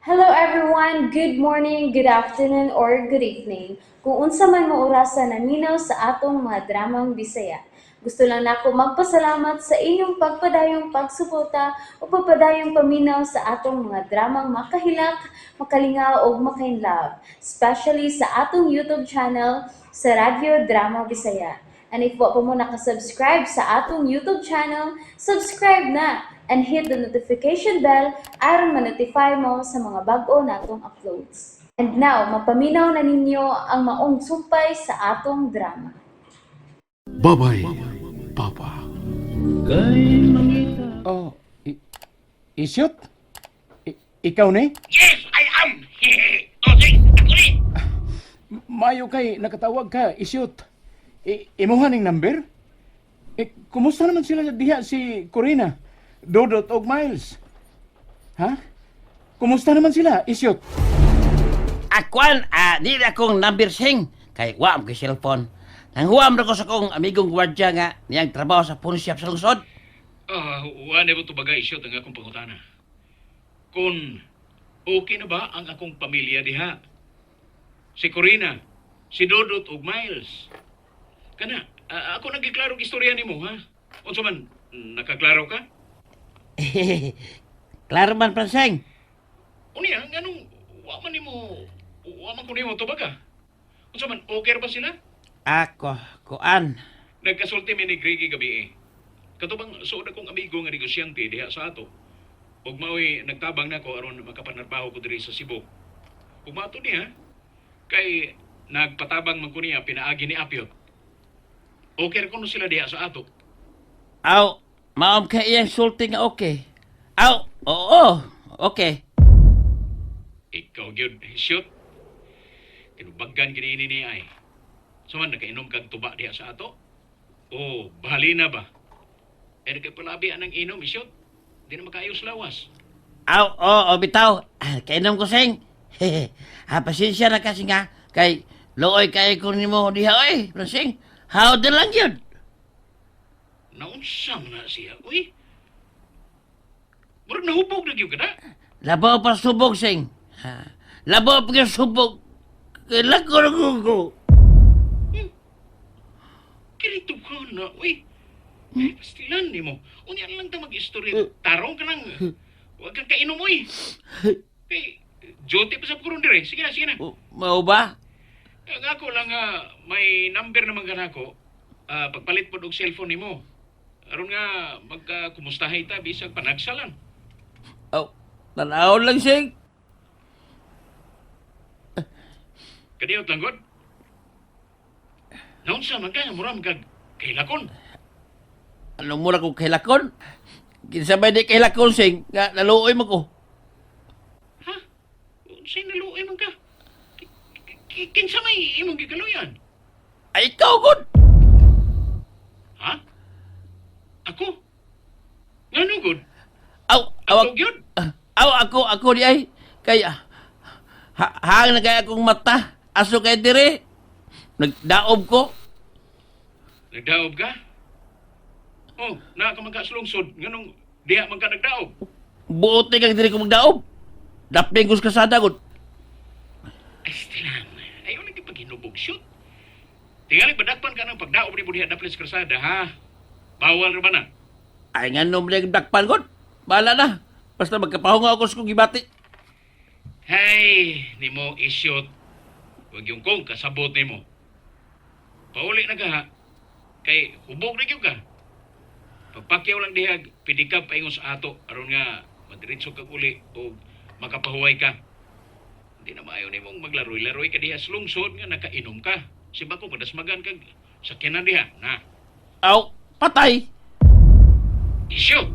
Hello everyone! Good morning, good afternoon, or good evening. Kung unsa man mo orasa naminaw sa atong mga dramang Bisaya. Gusto lang nako magpasalamat sa inyong pagpadayong pagsuporta o pagpadayong paminaw sa atong mga dramang makahilak, makalingaw ug makainlove, especially sa atong YouTube channel sa Radyo Drama Bisaya. And if wa pa mo nakasubscribe sa atong YouTube channel, subscribe na and hit the notification bell aron ma-notify mo sa mga bag-o natong uploads. And now, mapaminaw na ninyo ang maong sumpay sa atong drama. Babay, Papa. Oh, Isyot? Ikaw ni? Yes, I am! Oh, sige, ako ni! Mayo kay nakatawag ka, Isyot. Imuha ning number? Eh, kumusta naman sila diha si Corina, Dodot og Miles? Ha? Kumusta naman sila, Isyot? Akuan, di na akong number sing. Kay wa mo kay cellphone. Nanghuam ra ko sa akong amigong gwardya nga niyang trabaho sa phone shop sa lungsod. Ah, wa na ba bagay Isyot ang akong pangutana? Kung okay na ba ang akong pamilya diha? Si Corina, si Dodot og Miles. Kana, ako nagiklarong istorya nimo ha. Unsa man, nakaklaro ka? Klaro man, Pranseng. Unya, nganong wa man nimo wa man ko nimo tubag ka? Unsa man, okay ra ba sila? Ako, kuan. Nagkasulti mi ni Grigi gabi eh. Katubang suod akong amigo nga negosyante diha sa ato. Ug mao'y nagtabang nako aron makapanarbaho ko diri sa Cebu. Ug mato niya kay nagpatabang man ko niya pinaagi ni Apyot. Okay ra kuno sila diha sa ato. Aw, maom kay iyang sulti nga okay. Aw, oo, okay. Ikaw gyud, shoot. Kinubagan gini ni ay. So man nakainom kag tuba diha sa ato? O bahali na ba? Eh nagkapalabi anang inom, isyot. Di na makaayos lawas. Aw, oo, bitaw. Ah, kainom ko, sing. Ha, pasensya na kasi nga. Kay, looy kay ko nimo diha, oy, Pranseng. How na lang yun? Naunsa man na siya, uy. Murag nahubog na gyud ka na. Labaw pa subog, sing. Ha, labaw pa subog. Kailan ko na ko. Kirito ka na, uy. Ay, pastilan nimo. Unya na lang ta mag-istorya. Tarong ka nang. Huwag kang kainom, uy. Kay, duty pa sa kuron dire. Sige na, sige na. Mao ba? Ang ako lang, may number naman ka nako. Ah, pagpalit po og cellphone nimo. Aron nga magkakumustahay ta bisag panagsalan. Oh, tanaw lang, sing. Kadiyot lang god. Naunsa man ka nga mura man kag kailakon. Anong mura kong kahilakon? Kinsa may di kahilakon, sing? Nga, naluoy mo ko. Ha? Unsay naluoy man ka? Kinsa may imong gikaluyan? Ay, ikaw, god! Ha? Ako? Ngano god? Aw, aw, Ako gyud? aw, ako, ako di ay. Kay, hang na kay akong mata. Aso kay dire. Nagdaob ko. Nagdaob ka? Oh, naa ka man ka sa lungsod. Nganong diha man ka nagdaob? Buot ni kag dire ko magdaob. Dapling ko sa kasada, god. Ay, stilang. Ayaw lang paghinubog, shoot. Tingali, badakpan ka ng pagdaob ni Budhi Daplis Krasada, ha? Bawal ra ba na? Ay, nga nung dakpan, god. Bahala na. Basta magkapahunga ako sa kong gibati. Hey, nimo isyot. Huwag yung kong kasabot nimo. Pauli na ka, ha? Kay hubog na gyud ka. Pagpakyaw lang dihag, pwede ka paingon sa ato aron nga madiretso kag uli o makapahuway ka. Hindi na maayo nimong maglaroy-laroy ka diha sa lungsod nga nakainom ka. Siba ko madasmagan kag sakyanan diha. Na, Aw, patay. isyot!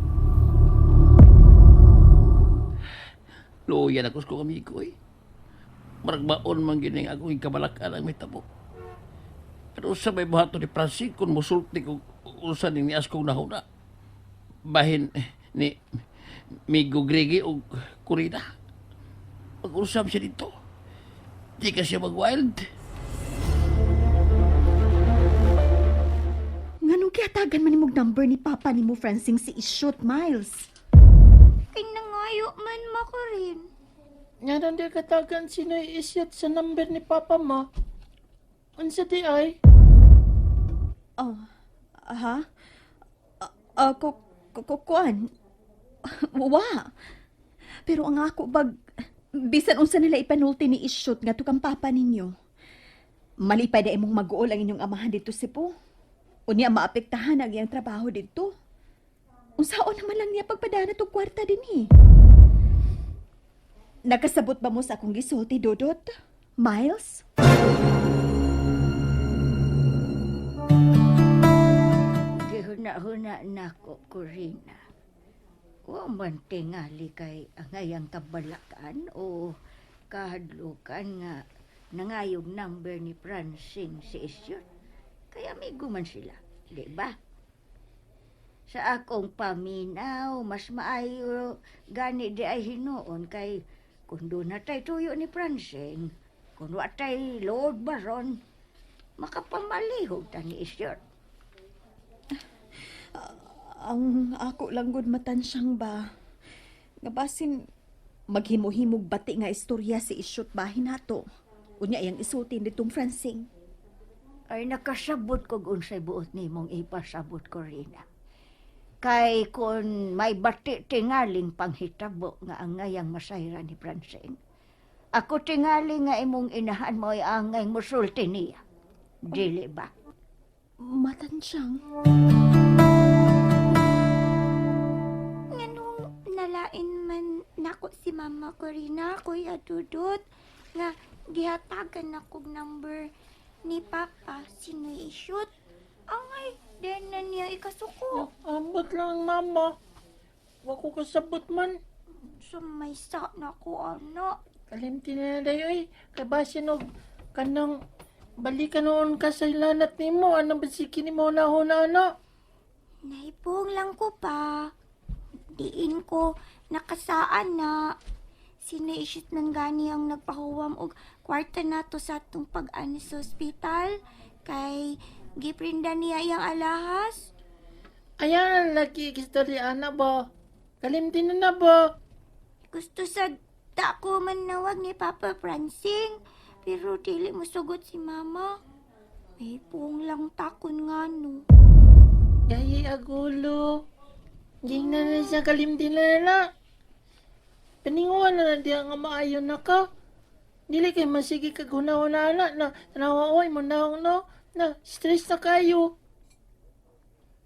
Luyan ako sa kong amigo eh. Marag baon man gining akong ikabalakan ang mitabo. Pero sa may buhato ni Francis, kung musulti ko usa ning nias kong nahuna. Bahin ni Migo Grigi o Corina. Mag-usap siya dito. Di ka siya mag-wild. Nganong gihatagan man nimog number ni Papa nimo Francing si Isyot Miles? Kay nangayo man mako rin. Nga di katagan sino'y isyat sa number ni Papa mo? Unsa di ay? Oh, ha? Kuan. Wa. Pero ang ako bag bisan unsa nila ipanulti ni Isyot nga tukang papa ninyo. Malipay na imong mag-uol ang inyong amahan dito Cebu. Unya maapektahan ang iyang trabaho dito. Unsaon naman lang niya pagpadana tog kwarta dinhi. Nakasabot ba mo sa akong gisulti, Dodot? Miles? Gihuna-huna nako, Corina. Wa man tingali kay angayang kabalakan o kahadlukan nga nangayog number ni Francine si Isyot. Kaya amigo man sila, di ba? Sa akong paminaw, mas maayo gani di ay hinuon kay kung doon na tay tuyo ni Francine, kung wa tay load baron, makapamalihog ta ni Isyot. Ang ako lang gud matansyang ba. Nga basin maghimo-himog bati nga istorya si Isyot bahin nato. Unya iyang isulti nitong Francing. Ay nakasabot kog unsay buot nimong ipasabot Corina. Kay kun may bati tingaling panghitabo nga angayang masayra ni Francine. Ako tingali nga imong inahan mo ay angay musulti niya. Dili ba? Matansyang. Nganong nalain man nako si Mama Corina, Kuya Dudut, nga gihatagan akog number ni Papa sino'y ishoot. Angay, din na niya ikasuko. Ambot lang ang mama. Wa ko kasabot man. Sumaysa na ko, ano. Kalimti na na dayo eh. Kay basin og kanang balikan noon ka sa ilanat nimo. Anong basiki nimo na huna ana? Naipong lang ko pa. Diin ko nakasaan na. Sino-ishoot man gani ang nagpahuwam og kwarta nato sa atong pag-ani sa ospital. Kay giprinda niya iyang alahas. Ayan lagi istorya ana ba? Kalimti na na ba? Gusto sa dako manawag ni Papa Francing, pero dili mosugot si Mama. May puong lang takon nga no. Gayi agulo. Ging na na siya kalimti na na na. Paninguan na na diya nga maayo na ka. Dili kay masige kag huna-huna na na tanawa oy mo naong no na stress na kayo.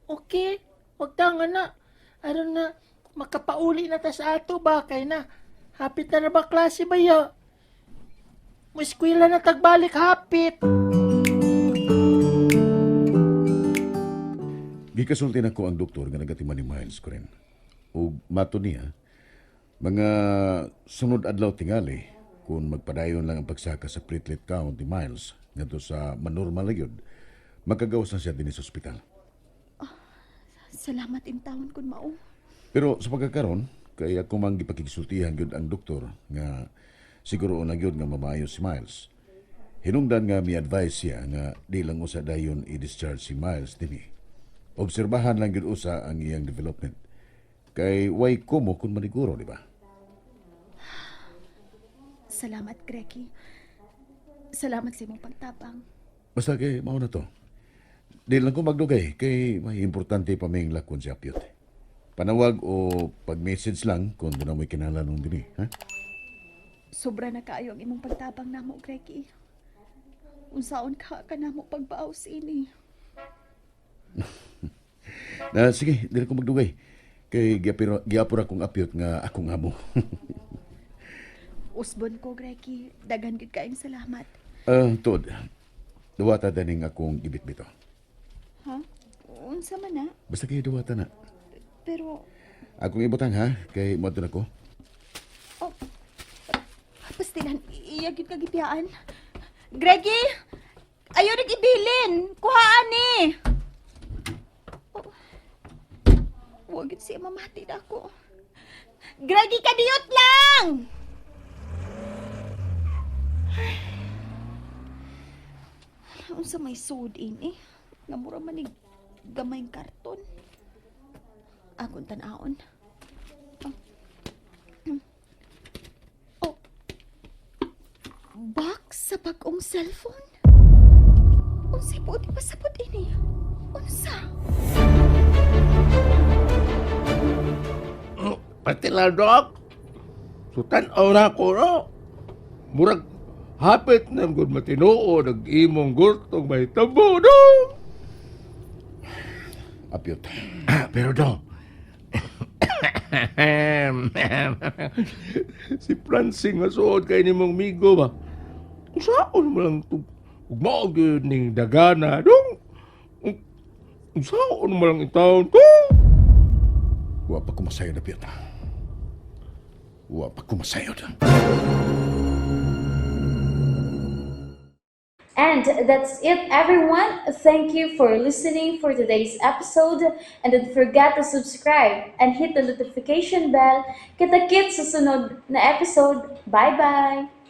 Okay, wag ta nga na. Aron na makapauli na ta sa ato ba kay na. Hapit na na ba klase ba ya? Mo eskwela na tagbalik hapit. Gikasulti na ko ang doktor nga nagatiman ni Miles ko rin. Ug mato niya, mga sunod adlaw tingali, kung magpadayon lang ang pagsaka sa platelet count ni Miles ngadto sa manormal na gyud, makagawas na siya dinhi sa ospital. Salamat in taon kun mao. Pero sa pagkakaron, kay ako mang gipakigsultihan gyud ang doktor nga siguro na gyud nga mamayo si Miles. Hinungdan nga mi-advise siya nga di lang usa dayon i-discharge si Miles dinhi. Obserbahan lang gyud usa ang iyang development. Kay way komo kung maniguro, di ba? Salamat, Gregi. Salamat sa imong pagtabang. Basta kay mao na to. Di lang ko magdugay kay may importante pa ming lakon si Apyot. Panawag o pag-message lang kung doon mo'y kinahanglan nung dinhi, ha? Sobra na kaayo ang imong pagtabang namo, Gregi. Unsaon ka ka namo pagbaos ini. Na, sige, di lang ko magdugay. Kay giapura akong Apyot nga akong amo. Usbon ko, Gregi. Daghan gid kaayong salamat. Ah, tuod. Duwata daning akong gibitbito. Ha? Unsa man na? Basta kay duwata na. Pero Akong ibutang ha, kay moadto na ko. oh, pastilan, iya gid ka gipiyaan. Gregi! Ayaw nag-ibilin! Kuhaan ni! Oh. Huwag gid siya mamati na ako. Gregi, kadiyot lang! Unsa may sud ini? Nga mura man ni gamayng karton. Akong tan-aon. Oh. Box sa bag-ong cellphone? Unsay buot ipasabot ini? Unsa? Pati lang, Dok. So, tan-aw na ko, no? Murag, hapit na gud matinuod ang imong gustong may tabo, no? Apyot. Pero, Dok, si Francine nga suod kay nimong migo ba? Unsaon mo lang ito? Ug mao gyud ning dagana, dong. Unsaon mo lang itawon ko? Wa pa ko masayod, Apyot. Wa pa ko masayod. And that's it, everyone. Thank you for listening for today's episode. And don't forget to subscribe and hit the notification bell. Kita-kits sa sunod na episode. Bye-bye!